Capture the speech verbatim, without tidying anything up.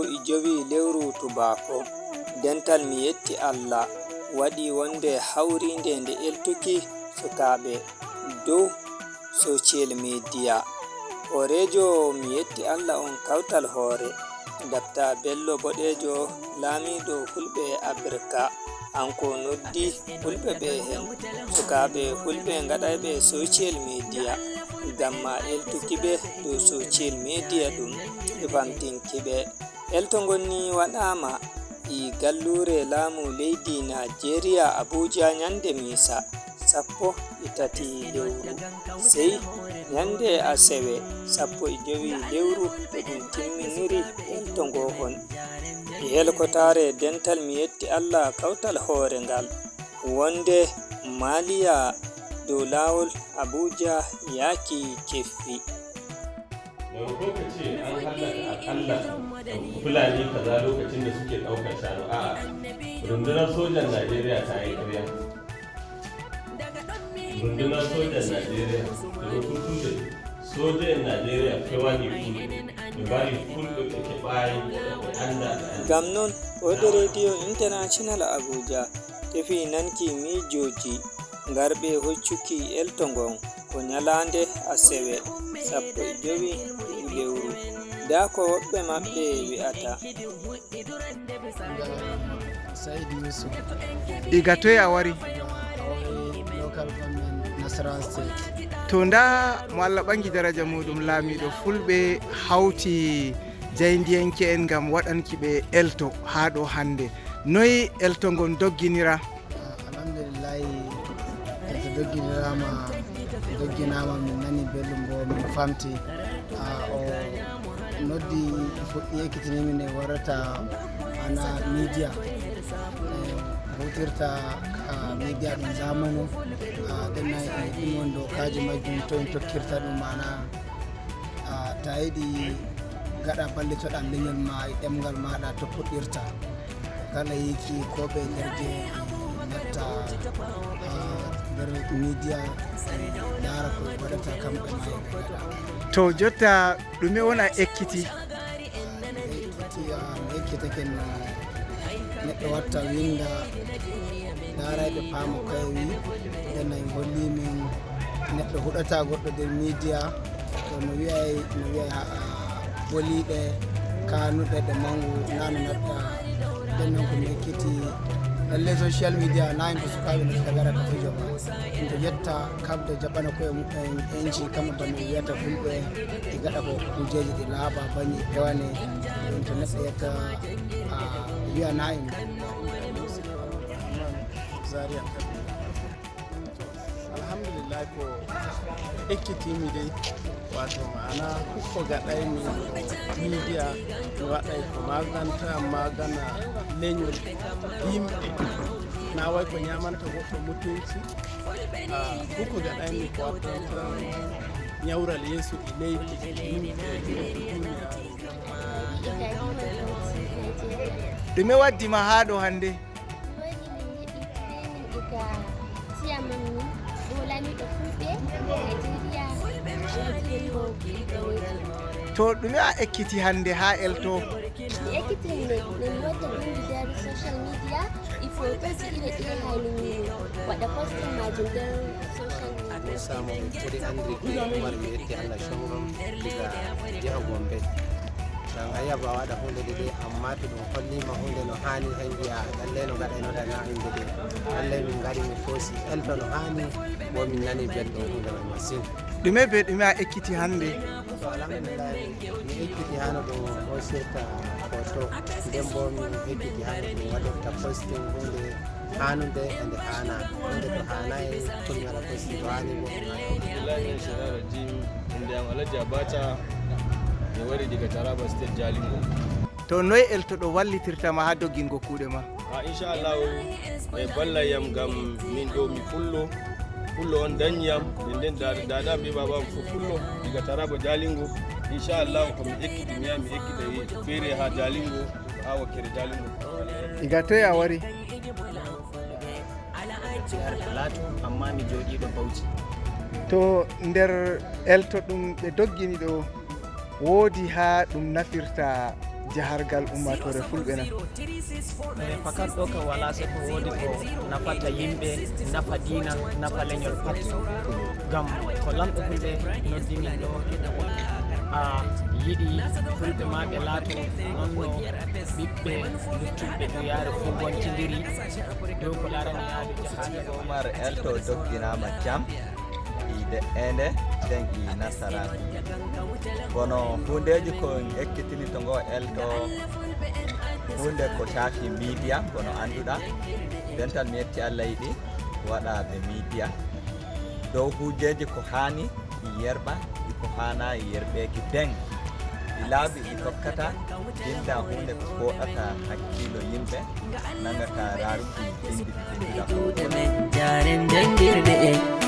E jowi lewru tubaako, dental Mi Yetti Allah waɗi wonde hawriinde nde eltuki sukaaɓe dow social media. Hooreejo Mi Yetti Allah on kawtal hoore, Dakta Bello Boɗeejo, laamiiɗo Fulɓe Afirka, kanko noddi Fulɓe ɓe heen, sukaaɓe Fulɓe ngaɗayɓe social media, ngam ma eltuki ɓe dow social media ɗum e famtinki ɓe. Elto ngol ni waɗaama e galluure laamu leydi Najeriya Abuja ñande Miisa sappo e tati lewru. Sey ñande Asewe sappo e jowi lewru to ɗum timminiri elto ngo hon. E helkotaare dental Mi Yetti Allah kawtal hoore ngal wonde Maliya dow laawol Abuja yaaki keffi. Maimako ka ce an hallaka akalla Fulani kaza lokacin da suke ɗaukar shanu, a'a, rundunar sojan Najeriya ta yi ƙarya. Rundunar sojan Najeriya, sojan Najeriya fewa ne kun, da bari kun da kake bayi da anda. Ngam noon, Ode Radio International Abuja tefi nanki miijooji ngarɓe hoccuki elto ngon ko ñalaande asewe sappo e jowi lewru. Ndaa ko woɓɓe maɓɓe wi'ata. Said Yusuf. Iga toye a wari? Local government Nasarawa State. To nda mo Allah ɓangi daraja muɗum laamiɗo fulɓe hawti jayndiyanke en ngam waɗanki ɓe elto haa ɗo hannde. Noy elto ngon dogginira? Alhamdulillahi, elto dogginirama, dogginama min nani belɗum bo min famti. Ah, o noddi fuɗɗi ekkitini min e warata ana media. Eh, hutirta ah, media ɗum zamanu. Ah, ɗen na e ɗum woni dokaji majjum to en tokkirta ɗum mana. Ah, ta yiɗi gaɗa ballitoɗa leñol ma e ɗemgal maɗa to puɗɗirta. Kala yiki ko ɓe nder je natta ah, nder media. Ndara ko waɗata kamɓe ma e ɓe gaɗa. To jotta ɗume wona ekkiti? Ekkiti ah, ekkitake no neɗɗo watta winda. Darayɓe paama koye wi ɓenna en holli min neɗɗo huɗata goɗɗo nder media. To no wiyay no wiyay boliɗe kanuɗe ɗe mangu nano natta. Ɓennon ko mi ekkiti lalle social media na en ko sukaɓe no tagara ka fijo ba. Ɗum to yetta kabde jaɓana koye mumen enci kama bano wiyata fulɓe e gaɗa ko kujeji ɗi laaɓa bañi pewane. Ɗum to neɗɗo yetta a wiyana en. Zaria. Alhamdulillah, ko ekkitimi dey, wato ma'ana ko gaɗaymi media mi waɗay ko maganta magana leñol yimɓe, na way ko ñamanta goɗɗo mutunci. Ah, ko ko gaɗaymi ko waddanta ñawral yeeso e leydi, yimɓe, duniya. Ɗume waddi ma haa ɗo hannde? Iga siya mammi ɗo lamiɗo fulɓe Nigeria. To ɗume a ekkiti hannde haa elto? Mi ekkiti hannde no mi watta windi nder social media, il faut aussi ire ɗe hayni mi waɗa posting majum nder social media. Musa mo ɓuri andri ko Umar mi yetti Allah shongom diga jiha Gombe. Ngam a yi'a ba waɗa hunde ɗiɗi amma to ɗum hollima hunde no hani hay mbiya lallay no gaɗaynoɗa na hunde ɗe. Lallay min ngari min kosi elto no hani bo min nani belɗum hunde man masin. Ɗume be ɗume a ekkiti hannde? To alhamdulillahi mi ekkiti hano ɗum hosirta hoto nden bo min ekkiti hano ɗum waɗirta posting hunde hanude ende hana hunde to hanayi komi waɗa posting to hani bo. Billahi min shaitan rajim. Inde am Alhaji Abacha, mi wari daga Taraba State, Jalingo. To noy eltoɗo wallitirta ma haa doggingo kuuɗe ma? Ha insha Allah e balla yam ngam min ɗo mi fullo. Fullo on danyi yam, nden nden dada be baba am fu fullo daga Taraba Jalingo. Insha Allah ko mi ekkiti mi yaha mi ekkita feere ha Jalingo, ha wakkere Jalingo. Iga toye a wari? Jihar Plateau, amma mi jooɗiiɗo Bauchi. To nder elto ɗum ɓe doggini ɗo woodi haa ɗum nafirta jahargal ummaatoore fulɓe na? E fakat ɗo kam wala se ko wodi ko nafata yimɓe, nafa diina, nafa leñol pat. Ngam ko lanɗo fulɓe noddini ɗo, a yiɗi fulɓe ma ɓe laato non no ɓiɓɓe luttuɓe duyaare fof wontidiri dow ko larani yaadu jahaangal. Umar Elto dogginaama jam e de'eende nden e nasaraaku. Kono huundeeji ko en ekkitini to ngo Elto huunde ko caafi miidiya kono annduɗaa dental mi yetti Allah yiɗi waɗaaɓe miidiya dow huujeeji ko haani e yerɓa e ko haana e yerɓeeki den e laabi ɗi tokkata binda huunde ko fooɗata hakkiilo yimɓe nangata raaruki binndi ɗi binndira. Jaren jangirɗe e